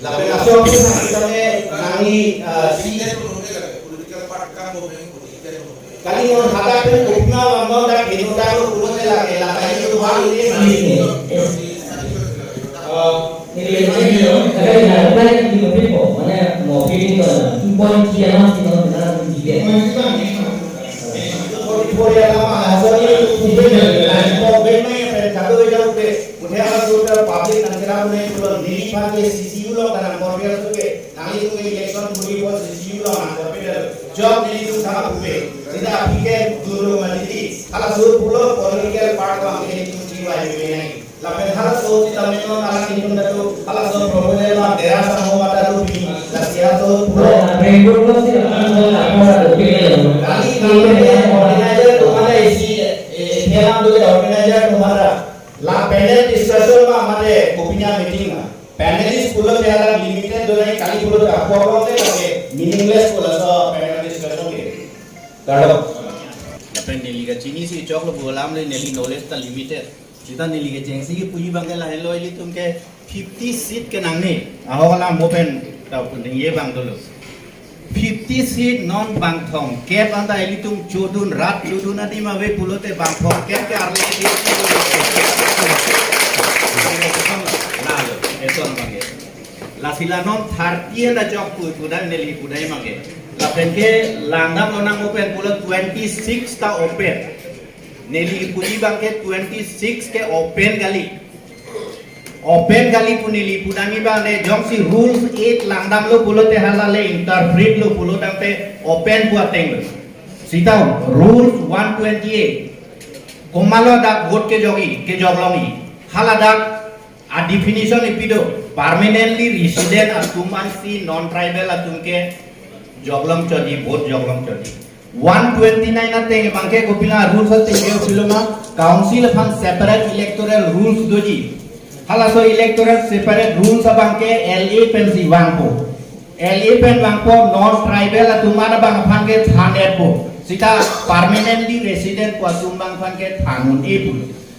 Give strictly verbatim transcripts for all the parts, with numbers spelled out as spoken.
Lapen laso aphi nangli, ah, si political part kam bo beng, political bo beng. Kali non hadak pen kopima non dak hinu dak lo pulote lake, la kali itu hal ini, hal ini. Ah, ini yang ini, ada yang ada yang ini, mane mau pilih itu ada. Impon kiana sih, non, non, non. Public nangkira pune pulo neli phan ke C C U lo kanang korbiar suke. Nanglitum ke election puri po C C U lo nang korbiar. Job nelitum sama pupe. Sita aphi ke dulu madidi. Halaso pulo political part ko ang nelitum jiwa ini nai. Lapen halaso sita memang anak nelitum datu. Halaso proposal ma dera sama mata tu bi. Lasi halaso pulo. Kali kali organizer tu mana isi, eh, dia tu organizer tu mana. La panel discussion ma mate kopinya meeting ma. Panelist pulote hala limited do nai, kali pulote apo apo ke lake meaningless pulo laso panel discussion ke. Kardom. Lapen neli kachinisi choklo pu alam le neli knowledge ta limited. Sita neli kechengsi kipuji abang ke lahelo ilitum ke fifty seat ke nangne. Ahok alam mo pen ta pun ye abang dolo. Fifty seat non bang thomkep anta ilitum chodun rat chodun adim ave pulote bang thomkep ke arle di. Lalo, eson abang ke. Lasi la non thirty anta chok pu pudai neli pudai abang ke. Lapen ke langdam lonang open pulo twenty-six ta open. Neli puji abang ke twenty-six ke open kali. Open kali pu neli pudam abang le jongsi rules eight langdamlo pulote hala le interpret lo pulo tangte open pu ateng lo. Sita rules one twenty-eight. Komatlo dak vote kejok-i, kejok long-i. Hala dak a definition ipi do, permanently resident atum ansi non-tribal atum ke jok long chodi, vote jok long chodi. One twenty-nine ateng abang ke kopilo rules ateng ke kopilo ma, council aphan separate electoral rules doji. Halaso electoral separate rules abang ke L A pensi vangpo. L A pen vangpo, non-tribal atum an abang aphan ke than-etpo. Sita permanently resident pu atum abang aphan ke than un-epo.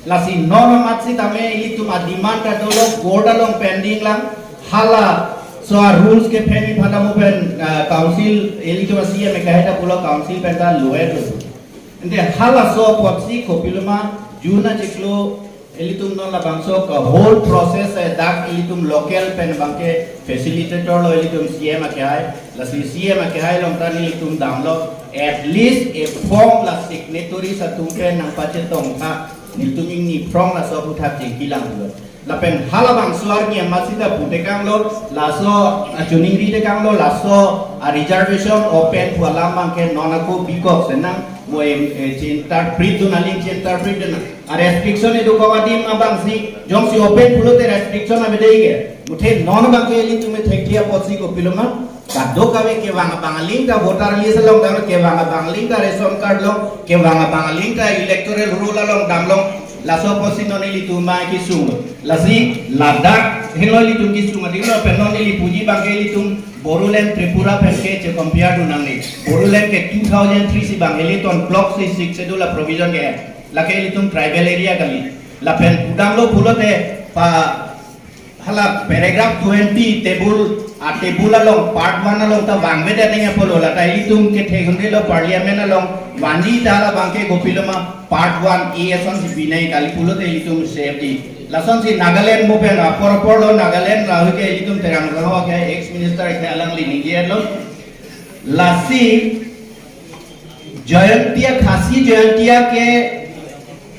Lasi non amat sitame ilitum a demand ta dolo, court along pending lang, halaso a rules kephenji aphan ta mo pen, ah, council ilitum a C M ekahai ta pulo council pen ta lo-et lo. Ante halaso apotsi kopilo ma June achiklo ilitum non labangso ke whole process e dak ilitum local pen abang ke facilitator lo ilitum C M akehai, lasi C M akehai along ta nelitum damlo, at least a form la signatories atum pen nangpachetong tha. Nelitum ingni phrong laso aphuthak chingki lang pulo. Lapen halabangso arni amat sita putekanglo, laso, ah, choningri tekanglo, laso, ah, reservation open pu alam abang ke non ako bikok senang, mo em, eh, chi-interpret dun aling chi-interpret dun. A restriction edukok adim abangsi, jongsi open pulote restriction abedei ke. Muthe non abang ke ilitum e thekthia apotsi kopilo ma. Kadokave kevang abang aling ta voter list along dam, kevang abang aling ta ration card along, kevang abang aling ta electoral roll along damlong, laso apotsi non ilitum ma kisung. Lasi ladak henlo ilitum kisung adilo pen non ili puji abang ke ilitum Bodoland Tripura pen ke che compare dun nangne. Bodoland ke two thousand three si bang hiliton block si six schedule a provision ke. Lake ilitum tribal area kali. Lapen pudamlo pulote pa hala paragraph twenty table, a table along part one along ta vangvedet nangji apotlo, lata ilitum kethe hundre lo parliament along vanji ta labang ke kopilo ma part one A asonsi binai kali pulote ilitum safety. Lasonsi Nagaland mo pen apor apor lo Nagaland lahei ke ilitum Terang Ronghang ke ex minister ke alangli ningje lo. Lasi Jaintia, Khasi Jaintia ke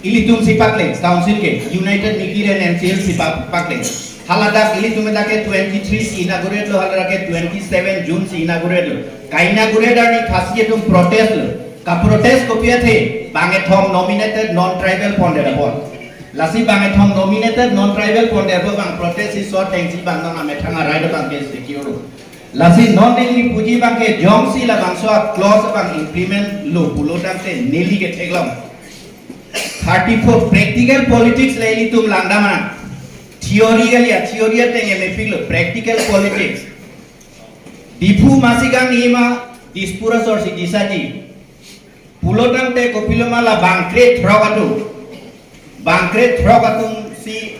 ilitum si paklang, council ke, United Mikir and N C L si pak-, paklang. Haladak ilitum dak ke twenty-three si inaugurate lo, haladak ke twenty-seven June si inaugurate lo. Ka-inaugurate arni Khasi atum protest lo. Ka-protest kopi athe, bangkethom nominated non-tribal pondet apot. Lasi bangkethom nominated non-tribal pondet apot bang protest si so thengsi bang non amethang a-right abang ke secure. Lasi non neli puji abang ke jongsi labangso a clause abang implement lo pulo tangte neli ke theklong. Thirty-four practical politics le ilitum langdam an. Theory kali ya, theory ateng e mepik lo, practical politics. Diphu masi gang nihima Dispur asor si disaji. Pulo tangte kopilo ma la bangkre throk atum. Bangkre throk atum si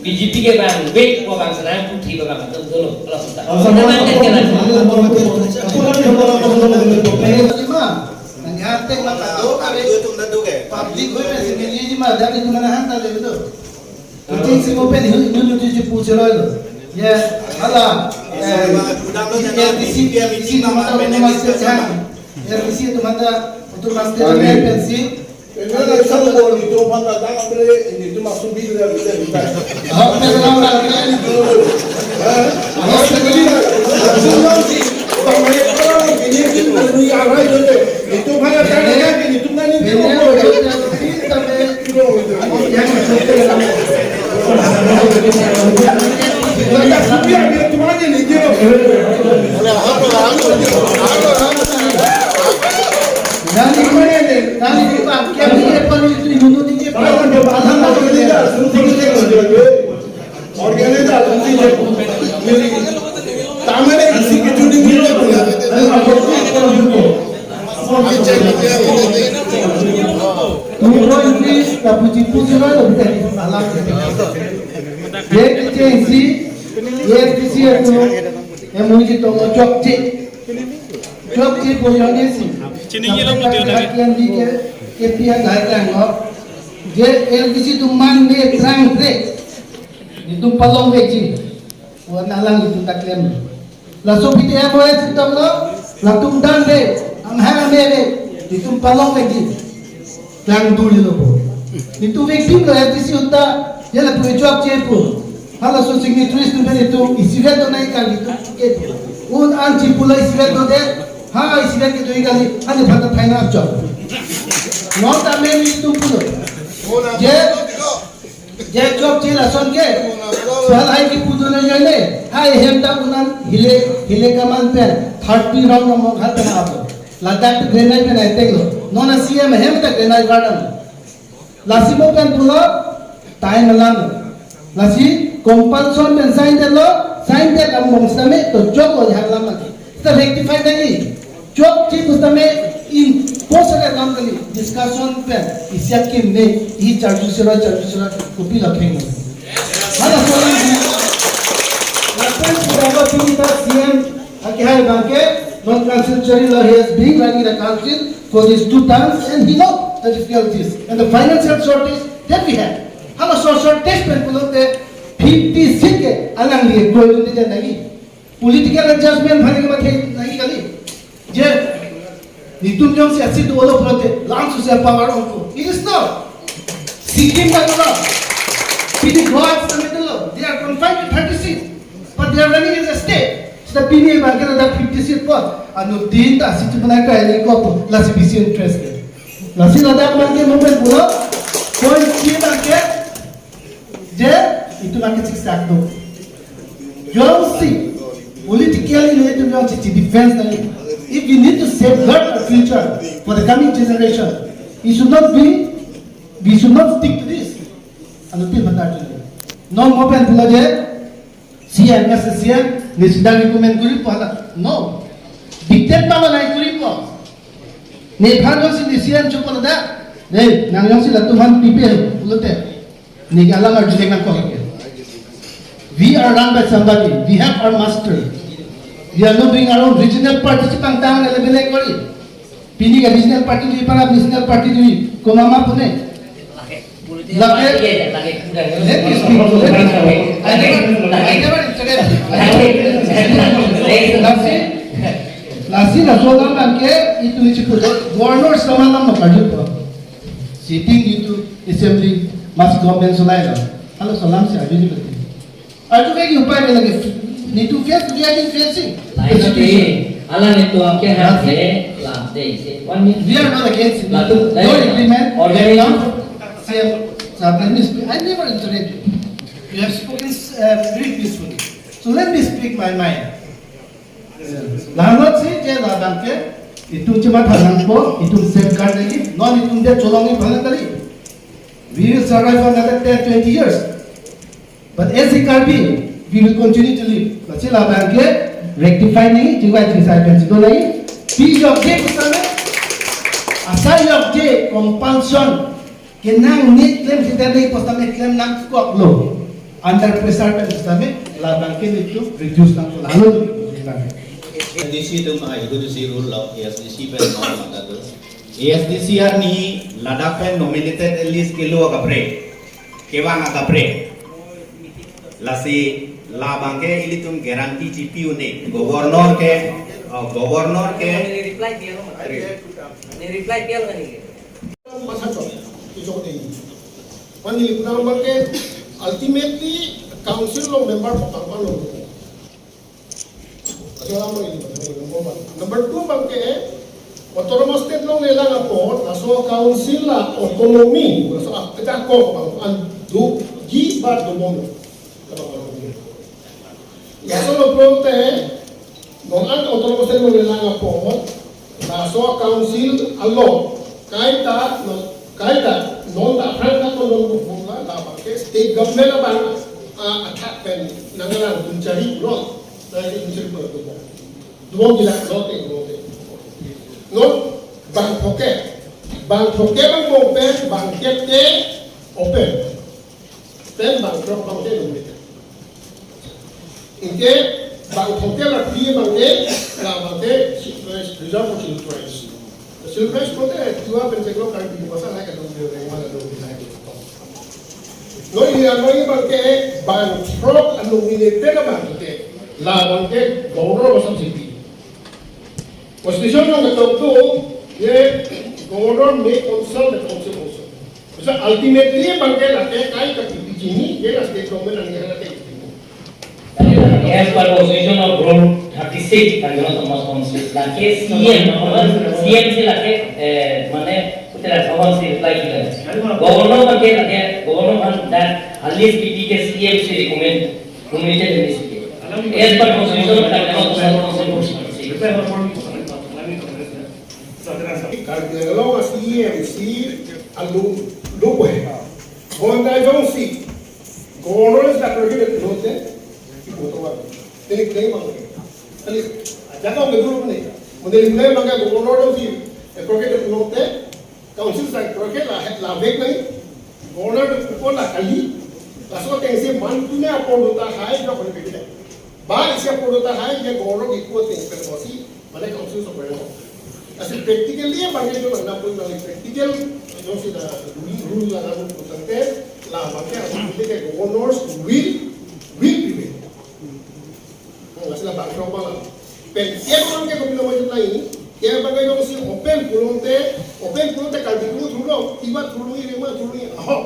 B J P ke bang, wake ko bang, senang putri ko bang, atum dolo, kalau sudah. Lima, nanti makan do, kami itu tum dah do ke. Public gue masih milih lima, dari itu mana hantar dia itu. Kucing si open, ini, ini lucu si pucuk lo itu. Ya, hala. Eh, R T C, R T C itu mata otomatis kan. R T C itu mata otomatis kan pensi. Ini kan satu bor itu mata tangan beli, ini itu masuk bilik ya, bisa, bisa. Oke, selamat. Eh, oke, selamat. Langsung nanti, kalau mereka orang ini, ini, ini, arah itu deh. Itu mana tangan, ini itu mana, ini itu. Two point three, kapuji puji lo, lo, kita di malam. Dia kecil si, dia kecil tu, yang mungkin tu cok cik, cok cik punya ni si. Chini ye lo, sampai mutia lagi. Yang di ke, ke pia gai lang lo. Dia L P C tu man dia terang terang. Itum palong veji. Wan alang itum ta klem. Laso P T M O S itum lo, latum dang de, anghang ame de, itum palong veji. Klang duli lo bo. Itum veksim lo F D C uta, ya latum ejok je pu. Halaso signatories tum ben itum isivet do nai kali itum ke pu. Un an chipulo isivet do de, ha isivet ke do kali, ani phata thaina chok. Non ta men itum pulo. Je, je chok je lason ke. Soal hai kipu do na jane. Hai hem ta unan hile, hile kaman pen thirty round number hal pen apo. Ladak tu grenade pen attack lo. Non a C M hem ta grenade garden. Lasi mo pen pulo time alam. Lasi compulsion pen sign det lo, sign det am bong sitame to chok lo jahar lam lagi. Sita rectify lagi. Chok chik pu sitame in post ada lam kali discussion pen isiak kim ne i charju sira charju sira kopi la kheng. Hala soalan di. Lapen sudah ko tinggi ta C M aki hai bangke, North Council Chari lo, he has been running the council for these two terms and he know the difficulties and the financial shortage that we have. Hala short shortage pen pulote fifty seat ke alangli koi lagi. Political adjustment bhari ke mathe nai kali. Je, nitum jongsi a seat dolo pulote, langsung si power ongpo. It is not. Sikkim ta dolo. Pini Goa sitame dolo. They are confined to thirty seats. But they are running as a state. Sita pini bangke ladak fifty seat po. Anuttin ta seat mana kai ni ko po. Lasi bisi interest ke. Lasi ladak bangke movement pulo. Point C bangke. Je, itum bangke chiksak do. Jongsi politically lo itum jongsi defense nai. If we need to safeguard the future for the coming generation, it should not be, we should not stick to this. Anuttin matar tu. Non mo pen pulo je, C M, Mister C M, ne sida recommend koripo hala. No. Dictate pa nai koripo. Ne phan jongsi ne C M chopo ladak. Hey, nang jongsi latum aphan pipe pulote. Ne ke alam arju nangkok ke. We are run by somebody. We have our master. We are not doing our own. Regional party si pangtang na level kori. Pini ke regional party do, para regional party do. Komat ma pune. Lake, let me speak, let me speak. I never, I never interrupt. Lasi, lasi laso alam bangke itum isi pulo, governor sama alam makarju po. Sitting itum assembly mas government solai lo. Halaso alam si arju ni berarti. Arju ke upai ke lagi. Nitum face, we are facing the situation. Alang nitum ke ha se la de se. One minute. We are not against it. La, no agreement. Organization. C M, sir, let me speak. I never interrupt you. You have spoken, uh, very peacefully. So let me speak my mind. Lahenlo si je labangke itum chematha nangpo, itum safeguard lagi, non itum de cholong ni bhana kali. We will survive for another ten, twenty years. But as a Karbi, we will continue to live. Lasi labangke rectify nangji, jiwa jisai pen sido nangji. Pi jokje pusitame, asai jokje compulsion. Kenangne klem sitame pusitame klem nangkoklo. Under pressure pen sitame labang ke itu reduce nangpo, lalu tu sitame. A S D C atum, ah, itu si rule lo, A S D C pen non mata tu. A S D C arni ladak pen nominated list kelo akaprek, kevang akaprek. Lasi labang ke ilitum guarantee chipi un-e. Governor ke, oh, governor ke. Reply dia lo, reply dia lo kan ini. Masa chok, chok dei. Pani kuna abang ke ultimately council along member pangpang lo. Aso abang ini, number one. Number two abang ke, autonomous state along lelang apot, laso council la autonomy, laso ak-, kita ko abang, an do, ji ba do bom. Laso lo pulote, non an autonomous state along lelang apot, laso council along, kaita, non, kaita, non ta aphrang ta non non bukbuk la, labang ke state government abang, a, athak pen, nanglang dun chari pulo, na ke dun chari pulo tu. Dua bilang lote, lote. Non, bang phoke, bang phoke bang bom pen, bang kep ke open. Pen bang throk abang ke lumit. Anke bang phoke la pi abang ke, labang ke, reserve for Scheduled Tribes. Scheduled Tribes kote, dua pen cheklo kan di masa lai ka dong dia, mana dong dia. Non ya, non abang ke, bang throk anu nominated abang ke, labang ke, governor masam sipi. Constitution along ketok tu, ye governor may consult the council also. So ultimately, abang ke lake kai ka P P G ni, ye la state government ang ye lake. As per constitution of rule thirty-six, Karbi Anglong Autonomous Council, lake C M, C M si lake, eh, mane, utara kawan si reply kita. Governor abang ke lake, governor kan dan, at least P P ke C M si recommend. Committed in this case. As per constitution, Karbi Anglong Autonomous Council. Karbi Anglong C M si alu lupo he. Honda jongsi governor is the prerogative note, ibu tuan. Ini claim apa? Ini jaga betul ni. Mengenai claim apa governor jongsi prerogative note, Council sa proke la, la vek nai. Governor de kupo la kali. Laso ateng si man tune apor do tahai, jo kon pekida. Ba isi apor do tahai, ye governor ke kupo ateng pen bosi, mane council so koyo. Asi practically abang ke jo na pun na practical, jo si na rule, rule la na pun tangte, la abang ke abang ke governors will, will prevail. Oh, ngasih la bang throk bang. Pen kep abang ke kopilo maju lain, kep abang ke jongsi open pulote, open pulote Karbi Anglong thurlo, Tiwa thurlo, Rengma thurlo, Ahok.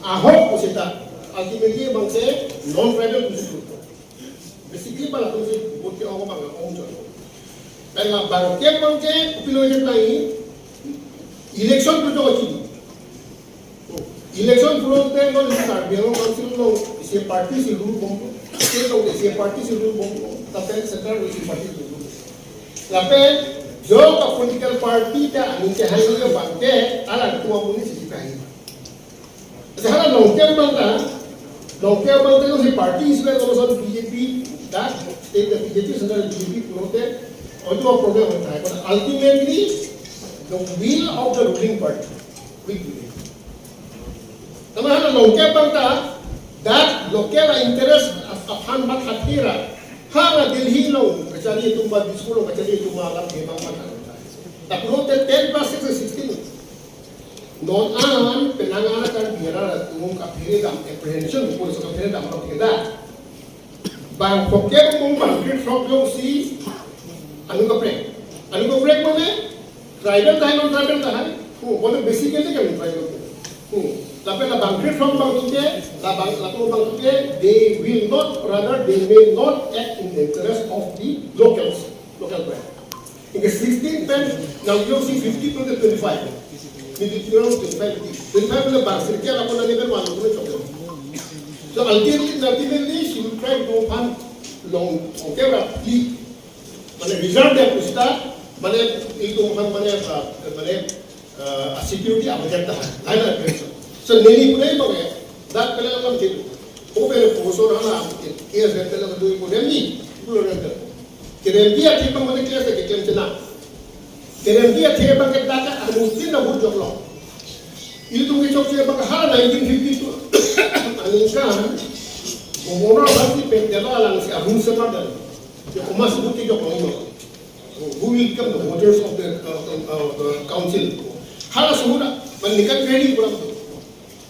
Ahok pusita. Ultimately abang si non-tribal pusi thurlo. Basically pala pusi vote ke ong abang ong jo. Pen la bang kep abang ke kopilo maju lain, election pulo achi. Election pulote non Karbi Anglong Council along isi party si rule bom, state along isi party si rule bom, lapen central along isi party si rule bom. Lapen jo ka political party ta aning kehang ke abang ke alang tua muni si kahi. Hala Longkep abang ta, Longkep abang ta si party isi along B J P, dak state B J P, central B J P pulote, ojo problem hota hai. But ultimately, the will of the ruling party. Weak today. Tama hala Longkep abang ta, dak local interest ap-, aphan mat hatira. Hala Delhi along, kachari atum ba, Dispur along, kachari atum ba, alam ke bang mat hatira. Tapi lo te ten plus six is sixteen. Non an, penang an akan biara atum kaphere dam, apprehension, pulis kaphere dam, lo kita. Bang phoke bang bang kre throk jongsi anu kaprek. Anu kaprek mane tribal tahai non-tribal tahai. Oh, mane basically kan tribal. Oh, tapi la bang kre throk bang tu ke, la bang, la tu bang tu ke, they will not, rather they may not act in the interest of the locals, local tribe. Anke sixteen pen nang jongsi fifty pen ke twenty-five. Fifty pen twenty-five, twenty-five pen bang sirke apa na level one pen chok. So ultimately, ultimately she will try to find long, okay, roughly. Mane reserve dia pusita, mane itu mane, mane, uh, security apa kata. Lain lain. So neli pun bang ya, dak pele alam gitu. Ko pele ko so rana, K S F pele ko dui ko demi, pulo rente. Kerem dia thik bang mane K S F ke klem chena. Kerem dia thik bang ke data amutin na bujok lo. Ilitum ke chokche bang ha nineteen fifty-two aningkan Governor abang si pen delo, alangsi ahum semat delo. Ya, komat si vote kejok longlo. Who will become the voters of the, uh, uh, the council? Hala suhuna, man ningkan training pulang tu.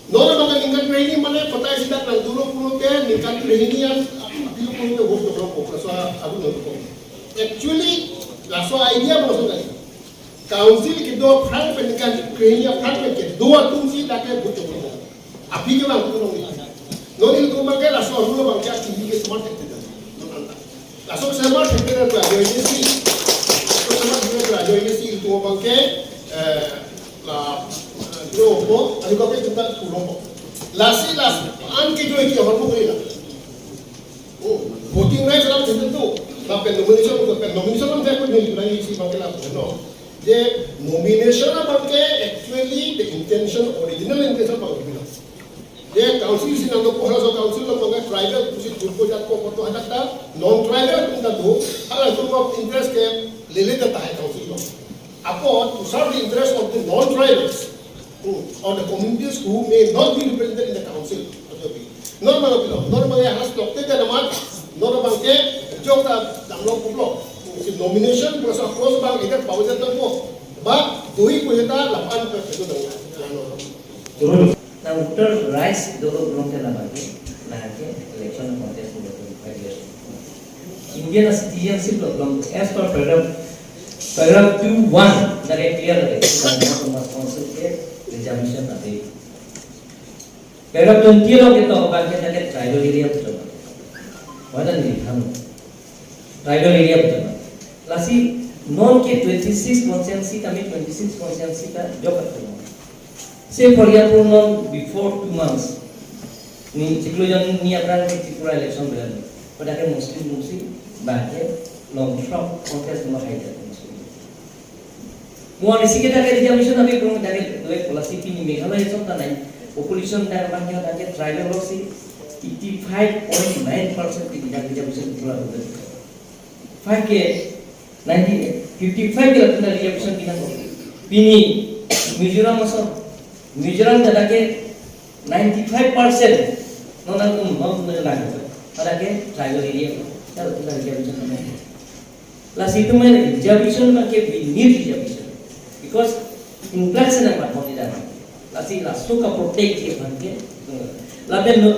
Non abang ningkan training mane patai sida nang dolo pulote, ningkan training an, apilo pulote vote doklo ko, laso abu nang ko. Actually, laso idea bangso tadi. Council kedo aphrang pen ningkan training aphrang pen kedo atum si dak ke vote doklo. Aphi ke bang tu nong ni. Non ilitum abang ke laso aru abang ke akini ke smart thekthedet. Non anta. Laso smart thekthedet ke ajoine si. Laso smart thekthedet ke ajoine si ilitum abang ke, eh, la, eh, dro po, adi ko ke tum ta pulo po. Lasi lasi an ke joi ke hor mo ke la. Oh, voting rights alam thekthedet tu. Lapen nomination, lapen nomination alam thekthedet ni lagi si abang ke la, no. Je nomination abang ke actually the intention, original intention abang ke bilang. Je council si nang dopo, halaso council along abang ke tribal pusi turko jat ko koto hadak ta, non-tribal atum ta do, hala group of interest ke lele ta tahai council along. Apot to serve the interest of the non-tribals, hmm, or the communities who may not be represented in the council. Non abang ke lo, non abang ke haslok te dan amat, non abang ke jok ta damlo kuplo. Si nomination process, process abang ke pawisan tangpo. Ba, doi ko heta lapan pe pedo dang. Turun. Na voter rights dolo belum kena bagi, na ke election contest dua puluh empat years. Indian citizenship lo belum, as per paragraph, paragraph two one, na ke clear lagi, Karbi Anglong Autonomous Council ke reservation ave. Paragraph twenty lo ke to abang ke na ke tribal area betul. Wala ni ham. Tribal area betul. Lasi non ke twenty-six constituency, kami twenty-six constituency ta jok atulung. Say for example, non before two months, ni chiklo jong ni aphrang ke Tripura election belen. Pada ke Muslim Muslim, abang ke long short contest mo hai jat Muslim. Mo ani si ke dak ke reservation ave, pun dak ke doi policy pini Meghalaya ason ta nai. Population dak abang ke dak ke tribal lo si eighty-five point nine percent pini dak reservation pura pura. Five ke ninety, fifty-five ke latum reservation pina ko. Pini Mizoram ason, Mizoram dak ke ninety-five percent non atum non nang. Dak ke tribal area ko. Dak latum reservation pina. Lasi itum reservation abang ke we need reservation. Because influx na mat moni dan. Lasi laso ka protect ke abang ke. Lapen no,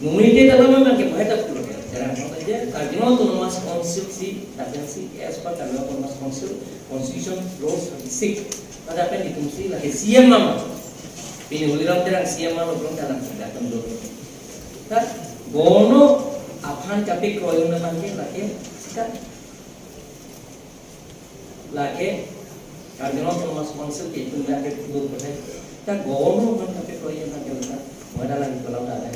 nominate alam abang ke maheta pulo ke. Jarang mo je, Karbi Anglong Autonomous Council si, lapen si, as per Karbi Anglong Autonomous Council, Constitution Clause thirty-six. Pada pen itum si, lake C M mama. Pini Tuliram Terang C M mama belum dalam datang dulu. Kan? Governor aphan kapekroi un abang ke, lake, sikat. Lake, Karbi Anglong Autonomous Council ke itum lake dua persen. Ta governor aphan kapekroi un lake lake. Wada lagi kalau ada.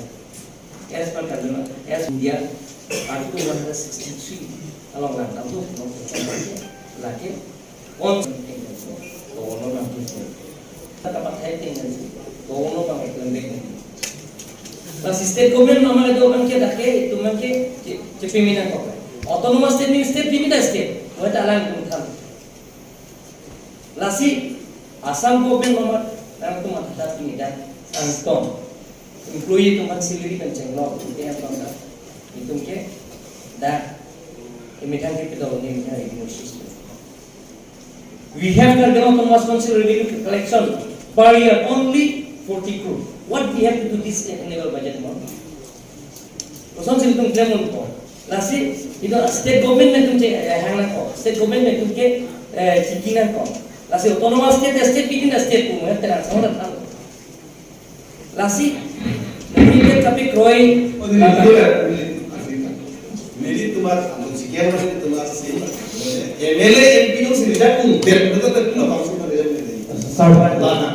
As per Karbi Anglong, as India, Article one hundred sixty-three along lang, tahu, lake, on, governor abang ke. Kata pathai ting kan si, governor abang ke lembek ni. Lasi state government mama itu abang ke dak ke, itum abang ke, ce-, cepi minang kok. Autonomous state ni state, bini dak state. Wah, ta lang itum tham. Lasi, Assam government mama, nangtum matha ta pini dak, angtong. Employee atum aphan salary pen chenglok, itum ke angtong dak. Itum ke, dak, emethang ke pedol ni, emethang revenue system. We have Karbi Anglong Autonomous Council revenue collection per year only forty crore. What we have to do this annual budget amount? Kosonsi itum claim un ko. Lasi, itum state government atum che, eh, hang nang ko. State government atum ke, eh, chiki nang ko. Lasi autonomous state, state within the state ko, eh, terang sama datang. Lasi, nelitum kapekroi. Oh, nelitum, nelitum, nelitum, nelitum, nelitum, nelitum, nelitum, M L A, M P along si reserve pun, dan betul betul pun abang si reserve pun. Sir, lana.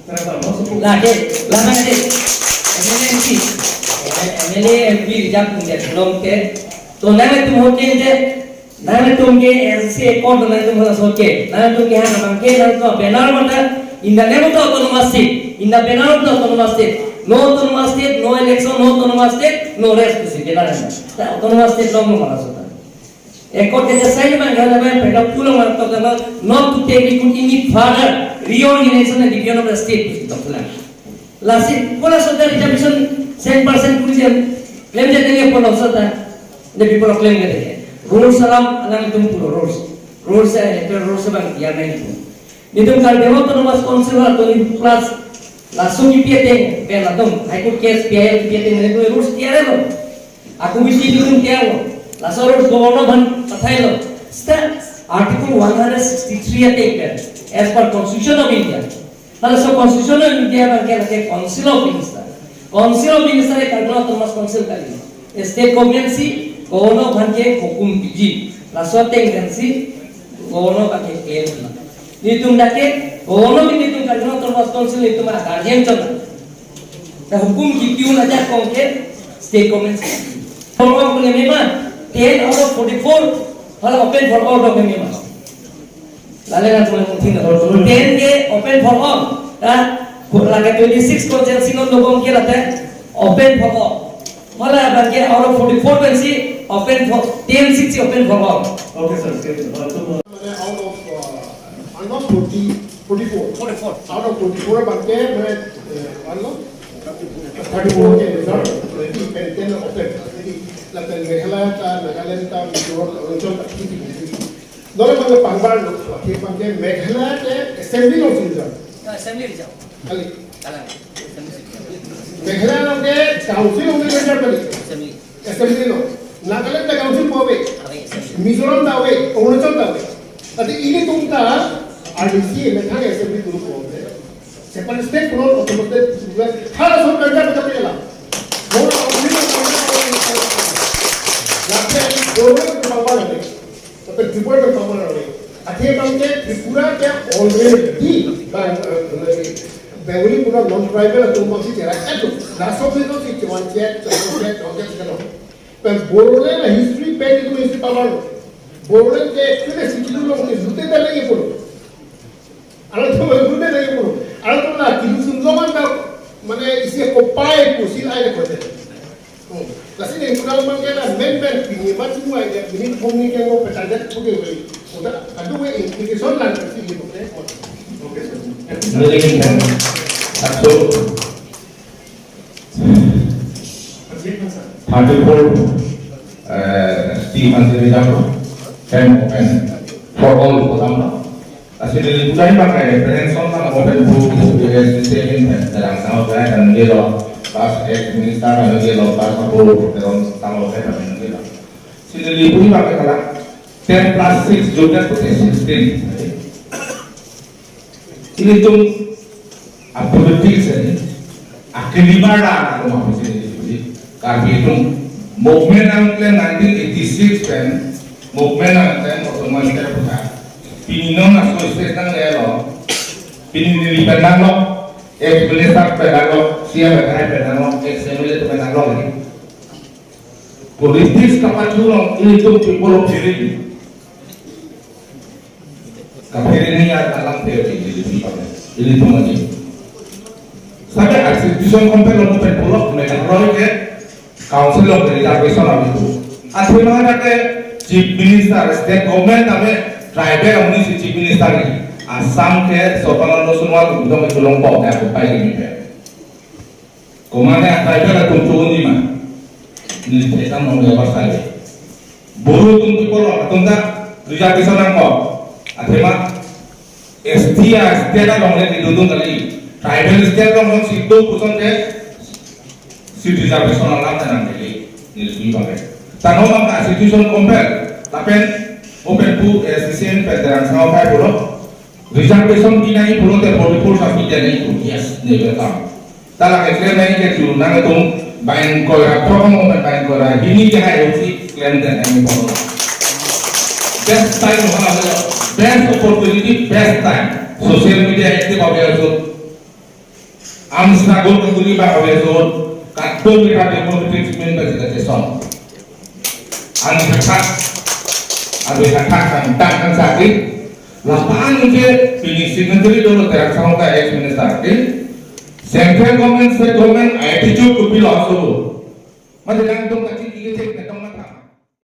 Lake, lana ke. M L A M P. M L A M P reserve pun along ke. To nangtum hote je. Nangtum ke S C accord nangtum hala soke. Nangtum ke hana abang ke nangtum banner mata in the name of the autonomous state. In the banner of the autonomous state. No autonomous state, no election, no autonomous state, no rest pusi banner. Ta autonomous state along no mala sota. Accord ke sign abang ke hana abang paragraph two along mala tok abang not to take recruit any further reorganization and division of the state pusi tok lang. Lasi, kola sota reservation cent percent pusi Claim jadi apa lo seta? The people of claim jadi. Rules alam alam itu pura rules. Rules saya itu rules bang dia main itu. Nelitum Karbi Anglong Autonomous Council atau ini plus langsung di P T N, ben langsung High Court case P I L di P T N itu rules tiada lo. Aku mesti nelitum tiada lo. Langsung rules governor ban pathai lo. Seta Article one hundred sixty-three ateng kan, as per Constitution of India. Halaso Constitution of India abang ke lake Council of Minister. Council of Minister ke Karbi Anglong Autonomous Council kali. State government si governor abang ke hukum piji. Laso ateng kan si governor abang ke claim piji. Nelitum dak ke governor ke nelitum Karbi Anglong Autonomous Council nelitum a guardian chot. Na hukum kipi un ajak kong ke state government si. Governor kone mema ten out of forty-four hala open for all dok mema. Lale na tulang mungkin na tulang. Ten ke open for all. Ta, lake twenty-six constituency non dobom ke late open for all. Hala abang ke out of forty-four pensi open for, ten seats open for all. Okay, sir. Okay, sir. Uh, so, uh, মানে, out of, uh, ano, forty, forty-four. Forty-four. Out of forty-four abang ke, মানে, uh, ano, thirty-four ke reserve, jadi pen ten open. Jadi, lapen Meghalaya ta, Nagaland ta, Mizoram, Arunachal ta, Dole abang ke pangbar lo, ke abang ke Meghalaya ke assembly lo si reserve. Ya, assembly reserve. Kali. Kalang. Assembly reserve. Meghalaya lo ke council lo ke reserve kali. Assembly. Assembly lo. Nagaland ta council po ave. Ave, assembly. Mizoram ta ave, Arunachal ta ave. Tadi ilitum ta R D C, Meghalaya assembly dulu po ave. Separate state punon, autonomous state, halaso karja kita pela. Lapen government ke pangbar ave. Lapen Tripura ke pangbar ave. Athe abang ke Tripura ke already bang, eh, Bengali pura non-tribal atum abang si cherai. Eto, laso atum si chewan chet, chewan chet, chewan chet, chewan chet. Pen Bodoland history pen itu history pangbar. Bodoland ke actually si dulu long ke lute dale ye pulo. Alanglitum alanglitum dale pulo. Alanglitum la kilu sum loman ta, mane isi kopai pusi ai le kote. Hmm. Lasi ne kuda mang ke la men men pini ma cuma ya pini poni ke ngo petandet puke wali. Udah aduh we implication lang si ye puke. Okay, sir. Very good. Absolutely. Thirty-four, eh, T T C reserve, ten open for all, for example. Lasi neli pudai pakai prevention na open to, eh, state in, eh, dalam sama saya dan dia lo, pas ex minister dan dia lo, pas aku dalam sama saya dan dia lo. Si neli pudai pakai kalau ten plus six juga tu sixteen. Ilitum apolitics ini, akelimar la, ako mapisi ini, Karbi atum movement angklem nineteen eighty-six pen, movement angklem autonomous state puta. Pini non aso state nang lelo, pini neli pen nanglo, ex minister pen nanglo, C M pen nanglo, ex M L A pen nanglo lagi. Politics kapachulong ilitum people of Phiri. Kaphiri ni ya alam theory di di pa. Ilitum aji. Sabe constitution compel lo pen pulo, Meghalaya ke council lo ke reservation avi tu. Athema ke chief minister, state government ame tribal amonit si chief minister ni. Assam ke Sarbananda Sonowal tu dong chulong po ya ko pai ni pe. Komane a tribal atum chunji ma. Neli thekdam nong lebar sai. Boro atum people atum ta reservation nangkok. Athema S T a state along le dudun kali. Tribal state along si do puson ke seat reservation alam ta nang kali. Neli sui pakai. Tano maka situation compel. Lapen open pu S C C M pen terang sama kai pulo. Reservation pinai pulote forty-four sapi dia nai tu, yes, neli welcome. Ta lake claim nai ke tu nangtum bain koi ra program mo bain koi ra hini ke hai usi claim dia nai pulo. Best time ha, best opportunity, best time. Social media active ave aso. Am struggle ke tuli ba ave aso. Kadung kita democratic movement ba kita sesong. An khathak, an khathak kan tang kan sakit. Lapan ke pini signatory dolo Terang Sangho ta ex minister ke. Central government, state government attitude to be lost dolo. Mati nangtum kachingki ke cek